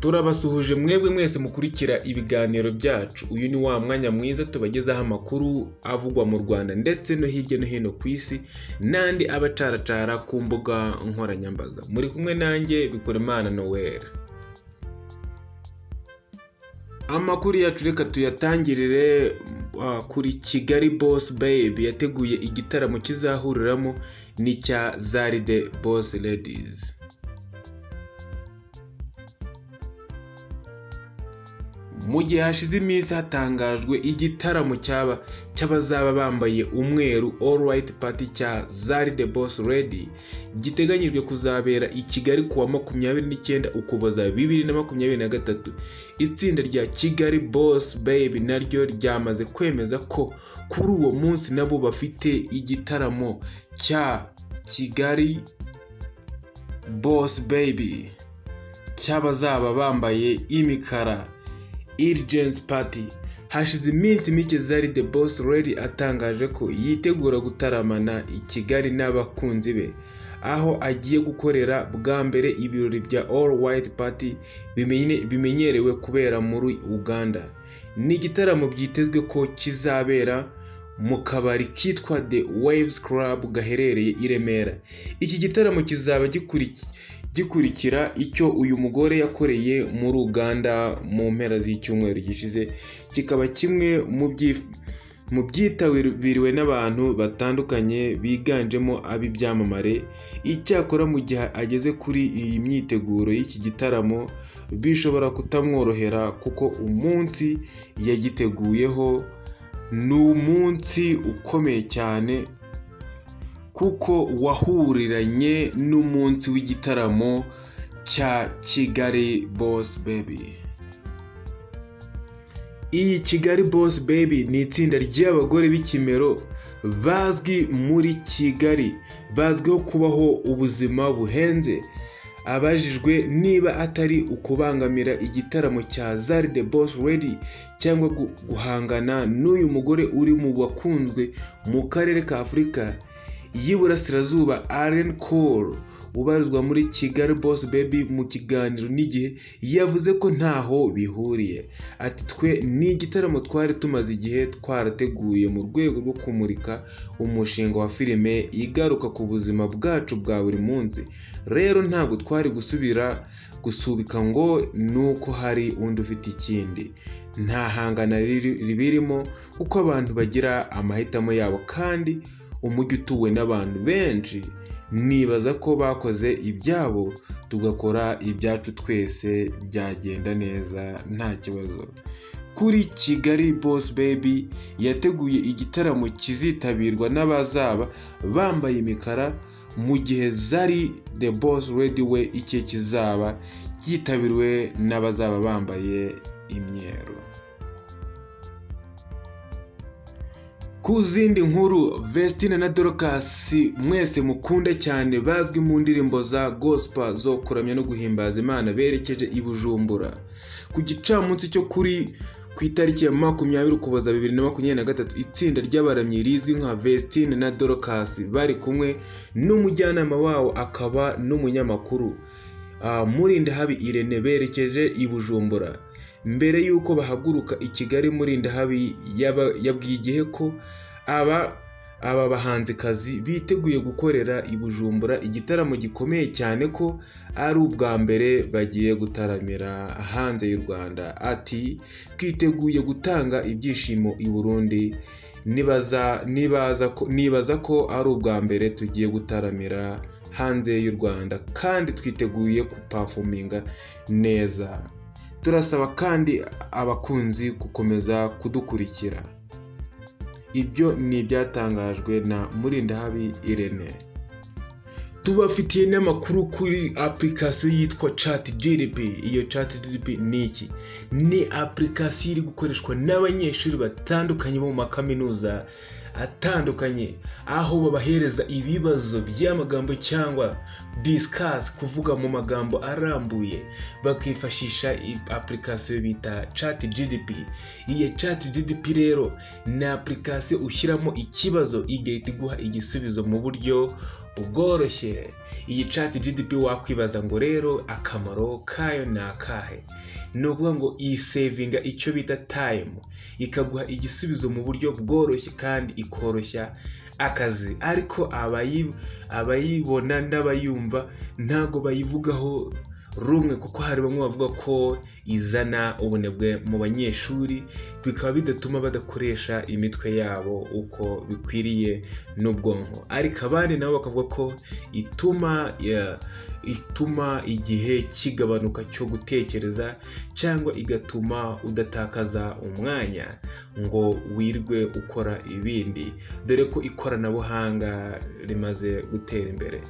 Turabasuhuje mwebwe mwese mukurikira ibiganiro byacu. Uyu ni wa mwanya mwiza tubagezaho amakuru avugwa mu Rwanda ndetse no hirya no hino ku isi, n'andi aba acaracara ku mbuga nkoranyambaga. Muri kumwe nanjye Bikorimana Noel. Amakuru yacu reka tuyatangirire kuri Kigali Boss Babe yateguye igitaramo kizahuriramo n'icya Zari The Boss Ladies. Mu gihe hashize iminsi hatangajwe igitaramo cyaba cy'abazaba bambaye umweru All White Party cya Zari The Boss Lady giteganyijwe kuzabera i Kigali kuwa 29 Ukuboza 2023, itsinda rya Kigali Boss Babe naryo ryamaze kwemeza ko kuri uwo munsi nabo bafite igitaramo cya Kigali Boss Baby cy'abazaba bambaye imikara Urgence Party. Hashize iminsi mike Zari The Boss Lady atangaje ko yitegura gutaramana i Kigali n'abakunzi be, aho agiye gukorera bwa mbere ibirori bya All White Party bimenyerewe kubera muri Uganda. Ni igitaramo byitezwe ko kizabera mu kabari kitwa The Waves Club gaherereye i Remera. Iki gitaramo kizaba gikurikira icyo uyu mugore yakoreye muri Uganda mu mpera z'icyumweru gishize, kikaba kimwe mu byitabiriwe n'abantu batandukanye biganjemo ab'ibyamamare. Icyakora mu gihe ageze kuri iyi myiteguro y'iki gitaramo bishobora kutamworohera kuko umunsi yagiteguyeho ni umunsi ukomeye cyane kuko wahuriranye n'umunsi w'igitaramo cya Kigali Boss Baby. Iyi Kigali Boss Baby ni itsinda ry'abagore b'ikimero bazwi muri Kigali, bazwiho kubaho ubuzima buhenze. Abajijwe niba atari ukubangamira igitaramo cya Zari The Boss Lady cyangwa guhangana n'uyu mugore uri mu bakunzwe mu karere ka Afurika y'Iburasirazuba, Alyn Cool ubarizwa muri Kigali Boss Baby, mu kiganiro n'Igihe yavuze ko ntaho bihuriye. Ati twe ni igitaramo twari tumaze igihe twarateguye mu rwego rwo kumurika umushinga wa filime igaruka ku buzima bwacu bwa buri munsi. Rero ntabwo twari gusubira gusubika ngo nuko hari undi ufite ikindi. Nta hangana ribirimo kuko abantu bagira amahitamo yabo kandi umujyi utuwe n'abantu benshi, nibaza ko bakoze ibyabo tugakora ibyacu twese byagenda neza nta kibazo. Kuri Kigali Boss Baby yateguye igitaramo kizitabirwa n'abazaba bambaye imikara, mu gihe Zari The Boss Lady we icye kizaba cyitabiriwe n'abazaba bambaye imyeru. Ku zindi nkuru, Vestine na Dorcas mwese mukunda cyane bazwi mu ndirimbo za gospel zo kuramya no guhimbaza Imana berekeje i Bujumbura. Ku gicamunsi cyo kuri ku itariki ya 20 Ukuboza 2023, itsinda ry'abaramyi rizwi nka Vestine na Dorcas bari kumwe n'umujyanama wabo akaba n'umunyamakuru Murindahabi Irene berekeje i Bujumbura. Mbere y'uko bahaguruka i Kigali, Murindahabi yabwiye Igihe ko aba bahanzikazi biteguye gukorera i Bujumbura igitaramo gikomeye cyane ko ari ubwa mbere bagiye gutaramira hanze y'u Rwanda. Ati twiteguye gutanga ibyishimo i Burundi, nibaza ko ari ubwa mbere tugiye gutaramira hanze y'u Rwanda kandi twiteguye kupafominga neza. Turasaba kandi abakunzi gukomeza kudukurikira. Ibyo ni ibyatangajwe na Murindahabi Irene. Tubafitiye n'amakuru kuri application yitwa ChatGPT. Iyo ChatGPT ni iki? Ni application iri gukoreshwa n'abanyeshuri batandukanye bo mu makaminuza atandukanye, aho babahereza ibibazo by'amagambo cyangwa discuss, kuvuga mu magambo arambuye, bakifashisha application bita ChatGPT. Iyi ChatGPT rero ni application ushyiramo ikibazo, igahita iguha igisubizo mu buryo bworoshye. Iyi ChatGPT, wakwibaza ngo rero akamaro kayo ni akahe? Ni ukuvuga ngo isevinga icyo bita time, ikaguha igisubizo mu buryo bworoshye kandi ikoroshya akazi. Ariko abayibona n'abayumva ntabwo bayivugaho rumwe, kuko hari bamwe bavuga ko izana ubunebwe mu banyeshuri, bikaba bidatuma badakoresha imitwe yabo uko bikwiriye n'ubwonko. Ariko abandi nabo bakavuga ko ituma igihe kigabanuka cyo gutekereza, cyangwa igatuma udatakaza umwanya ngo wirwe ukora ibindi, dore ko ikoranabuhanga rimaze gutera imbere.